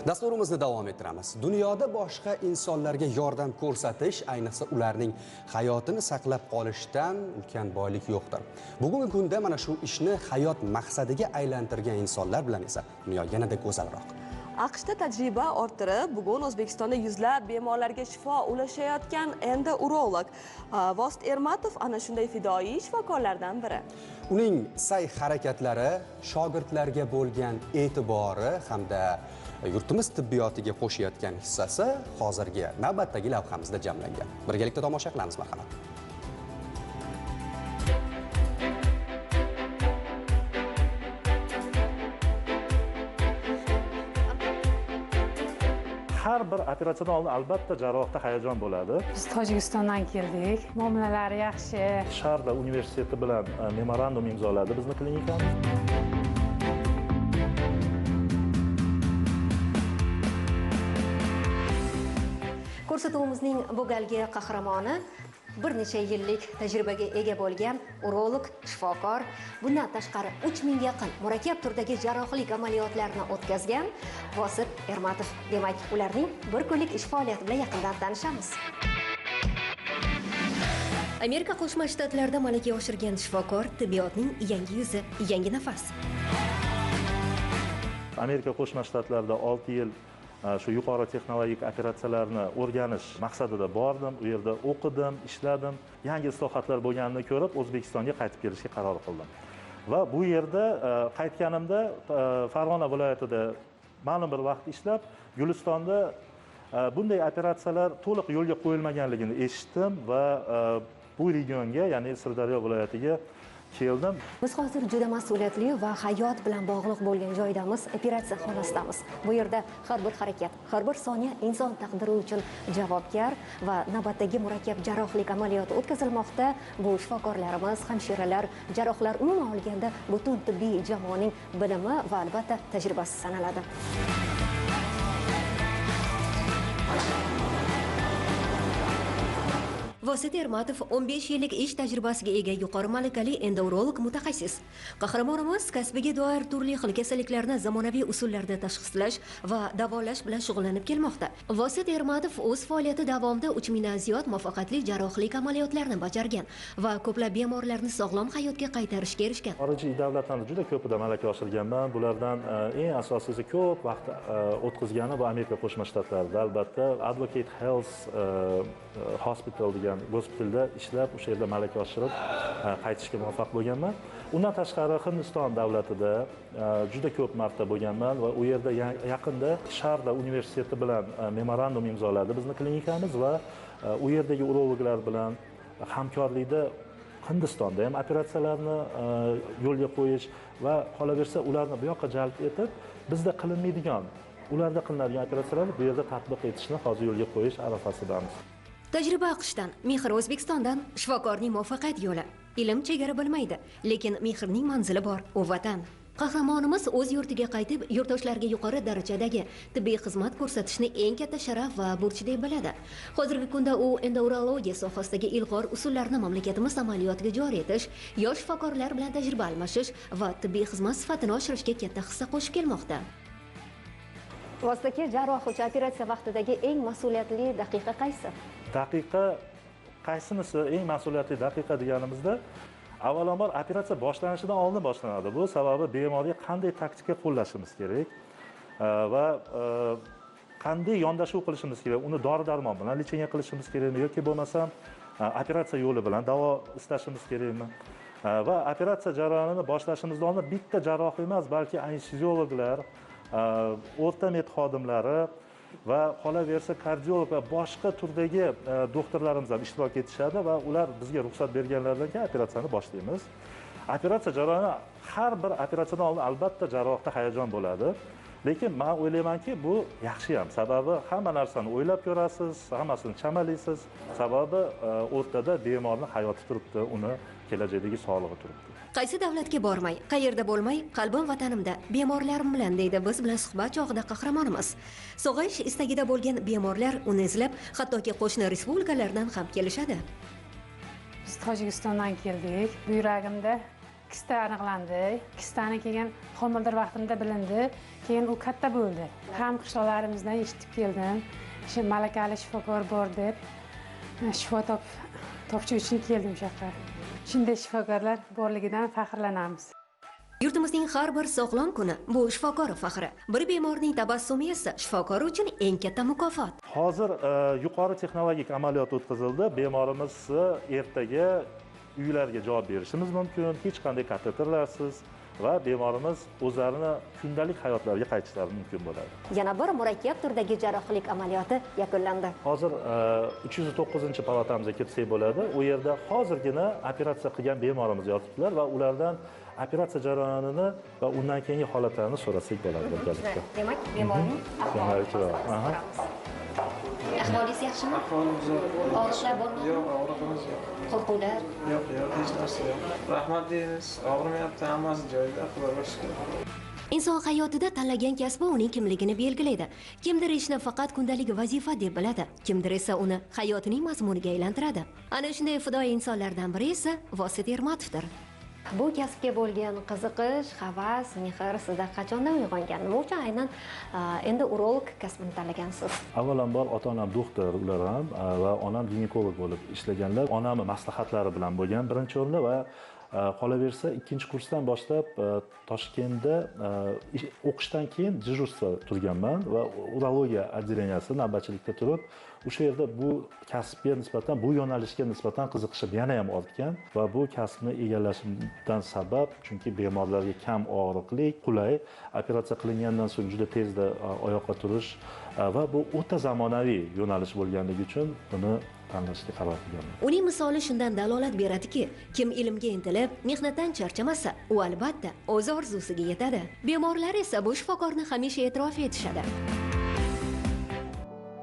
Dasturimizni davom ettiramiz. Dunyoda boshqa insonlarga yordam ko'rsatish, ayniqsa ularning hayotini saqlab qolishdan ulkan boylik yo'qdir. Bugungi kunda mana shu ishni hayot maqsadiga aylantirgan insonlar bilan esa dunyo yanada go'zalroq. AQShda tajriba orttirib, bugun O'zbekistonda yuzlab bemorlarga shifo ulashayotgan endourolog Vosit Ermatov ana shunday fidoyi shifokorlardan biri. Uning sa'y harakatlari, shogirdlarga bo'lgan e'tibori hamda yurtimiz tibbiyotiga qo'shayotgan hissasi hozirgi navbatdagi lavhamizda jamlangan. Birgalikda tomosha qilamiz, marhamat. Har bir operatsiyadan oldin albatta jarrohda hayajon bo'ladi. Biz Tojikistondan keldik. Muomalalari yaxshi. Sharda universiteti bilan memorandum imzoladi bizni klinikamiz. Ko'rsatuvimizning bu galgi qahramoni bir necha yillik tajribaga ega bo'lgan urolog shifokor, bundan tashqari 3000 ga yaqin murakkab turdagi jarrohlik amaliyotlarini o'tkazgan Vosit Ermatov. Demak, ularning bir kunlik ish faoliyati bilan yaqindan tanishamiz. Amerika Qo'shma Shtatlarida malaka oshirgan shifokor tibbiyotning yangi yuzi, yangi nafas. Amerika Qo'shma Shtatlarida 6 yil shu yuqori texnologik operatsiyalarni o'rganish maqsadida bordim, u yerda o'qidim, ishladim. Yangi islohotlar bo'lganini ko'rib, O'zbekistonga qaytib kelishga qaror qildim. Va bu yerda qaytganimda Farg'ona viloyatida ma'lum bir vaqt ishlab, Gulistonda bunday operatsiyalar to'liq yo'lga qo'yilmaganligini eshitdim va bu regionga, ya'ni Sirdaryo viloyatiga keldim. Biz hozir juda mas'uliyatli va hayot bilan bog'liq bo'lgan joydamiz, operatsiya xonasidamiz. Bu yerda har bir harakat, har bir soniya inson taqdiri uchun javobgar va navbatdagi murakkab jarrohlik amaliyoti o'tkazilmoqda. Bu shifokorlarimiz, hamshiralar, jarrohlar, umuman olganda butun tibbiy jamoaning bilimi va albatta tajribasi sanaladi. Vosit Ermatov 15 yillik ish tajribasiga ega yuqori malakali endourolog mutaxassis. Qahramonimiz kasbiga doir turli xil kasalliklarni zamonaviy usullarda tashxislash va davolash bilan shug'ullanib kelmoqda. Vosit Ermatov o'z faoliyati davomida 3000 dan ziyod muvaffaqiyatli jarrohlik amaliyotlarini bajargan va ko'plab bemorlarni sog'lom hayotga qaytarishga erishgan. Xorijiy davlatlarda juda ko'pida malaka oshirganman. Bulardan eng asosiysi ko'p vaqt o'tkazgani bu Amerika Qo'shma Shtatlarida, albatta Advocate Health Hospital degan gospitalda ishlab, o'sha yerda malaka oshirib qaytishga muvaffaq bo'lganman. Undan tashqari Hindiston davlatida juda ko'p marta bo'lganman va u yerda yaqinda Sharda universiteti bilan memorandum imzoladi bizni klinikamiz va u yerdagi urologlar bilan hamkorlikda Hindistonda ham operatsiyalarni yo'lga qo'yish va qolaversa ularni bu yoqqa jalb etib, bizda qilinmaydigan, ularda qilinadigan operatsiyalarni bu yerda tatbiq etishni hozir yo'lga qo'yish arafasidamiz. Tajriba AQShdan, mehr O'zbekistondan, shifokorning muvaffaqiyat yo'li. Ilm chegara bilmaydi, lekin mehrning manzili bor, u vatan. Qahramonimiz o'z yurtiga qaytib, yurtdoshlarga yuqori darajadagi tibbiy xizmat ko'rsatishni eng katta sharaf va burch deb biladi. Hozirgi kunda u endourologiya sohasidagi ilg'or usullarni mamlakatimiz amaliyotiga joriy etish, yosh shifokorlar bilan tajriba almashish va tibbiy xizmat sifatini oshirishga katta hissa qo'shib kelmoqda. Vositaki jarroh uchun operatsiya vaqtidagi eng mas'uliyatli daqiqa qaysi? Daqiqa qaysinisi eng mas'uliyatli daqiqa deganimizda, avvalambor operatsiya boshlanishidan oldin boshlanadi. Bu sababi bemorga qanday taktika qo'llashimiz kerak va qanday yondashuv qilishimiz kerak, uni dori-darmon bilan lecheniya qilishimiz kerakmi yoki bo'lmasam operatsiya yo'li bilan davo istashimiz kerakmi? Va operatsiya jarayonini boshlashimizdan oldin bitta jarroh emas, balki anesteziologlar, o'rta med xodimlari va qolaversa kardiolog va boshqa turdagi doktorlarimiz ham ishtirok etishadi va ular bizga ruxsat berganlaridan keyin operatsiyani boshlaymiz. Operatsiya jarayoni har bir operatsiyadan oldin albatta jarrohda hayajon bo'ladi. Lekin men o'ylaymanki, bu yaxshi ham. Sababi hamma narsani o'ylab ko'rasiz, hammasini chamalaysiz. Sababi o'rtada bemorning hayoti turibdi, uni kelajakdagi sog'lig'i turibdi. Qaysi davlatga bormay, qayerda bo'lmay, qalbim vatanimda, bemorlarim bilan deydi biz bilan suhbat chog'ida qahramonimiz. Sog'ayish istagida bo'lgan bemorlar uni izlab, hattoki qo'shni respublikalardan ham kelishadi. Biz Tojikistondan keldik. Buyragimda Kista aniqlandi. Kistani keyin homilador vaqtimda bilindi. Keyin u katta bo'ldi. Ham qishloqlarimizdan eshitib keldim. Shu malakali shifokor bor deb shifo topish uchun keldim shu yoqqa. Shunday shifokorlar borligidan faxrlanamiz. Yurtimizning har bir sog'lom kuni bu shifokor faxri. Bir bemorning tabassumi esa shifokor uchun eng katta mukofot. Hozir yuqori texnologik amaliyot o'tkazildi. Bemorimiz ertaga uylarga javob berishimiz mumkin, hech qanday kateterlarsiz va bemorimiz o'zlarini kundalik hayotlariga qaytishlari mumkin bo'ladi. Yana bir murakkab turdagi jarrohlik amaliyoti yakunlandi. Hozir 309-palatamizga kirsak bo'ladi. U yerda hozirgina operatsiya qilgan bemorimiz yotibdilar va ulardan operatsiya jarayonini va undan keyingi holatlarini so'rasak bo'ladi birgalikda. Demak, bemorning ahvolini so'ramiz. Ahvolingiz yaxshimi? Ahvolimiz yo'q. Og'riqlar bormi? Yo'q, og'riqimiz yo'q. Qo'rquvlar? Yo'q, yo'q, hech narsa yo'q. Rahmat deymiz, og'rimayapti, hammasi joyida, Xudoga shukr. Inson hayotida tanlagan kasbi uning kimligini belgilaydi. Kimdir ishni faqat kundalik vazifa deb biladi, kimdir esa uni hayotining mazmuniga aylantiradi. Ana shunday fidoyi insonlardan biri esa Vosit Ermatovdir. Bu kasbga bo'lgan qiziqish, havas, mehr sizda qachondan uyg'ongan? Nima uchun aynan endi urolog kasbini tanlagansiz? Avvalambor ota-onam doktor, ular ham va onam ginekolog bo'lib ishlaganlar. Onamning maslahatlari bilan bo'lgan birinchi o'rinda va qolaversa ikkinchi kursdan boshlab Toshkentda o'qishdan keyin dejurstva turganman va urologiya отделенияsi navbatchilikda turib, o'sha yerda bu kasbga nisbatan, bu yo'nalishga nisbatan qiziqishim yana ham ortgan va bu kasbni egallashimdan sabab, chunki bemorlarga kam og'riqli, qulay, operatsiya qilingandan so'ng juda tezda oyoqqa turish va bu o'ta zamonaviy yo'nalish bo'lganligi uchun buni tanlashga qaror qilganman. Uning misoli shundan dalolat beradiki, kim ilmga intilib, mehnatdan charchamasa, u albatta o'z orzusiga yetadi. Bemorlar esa bu shifokorni hamisha e'tirof etishadi.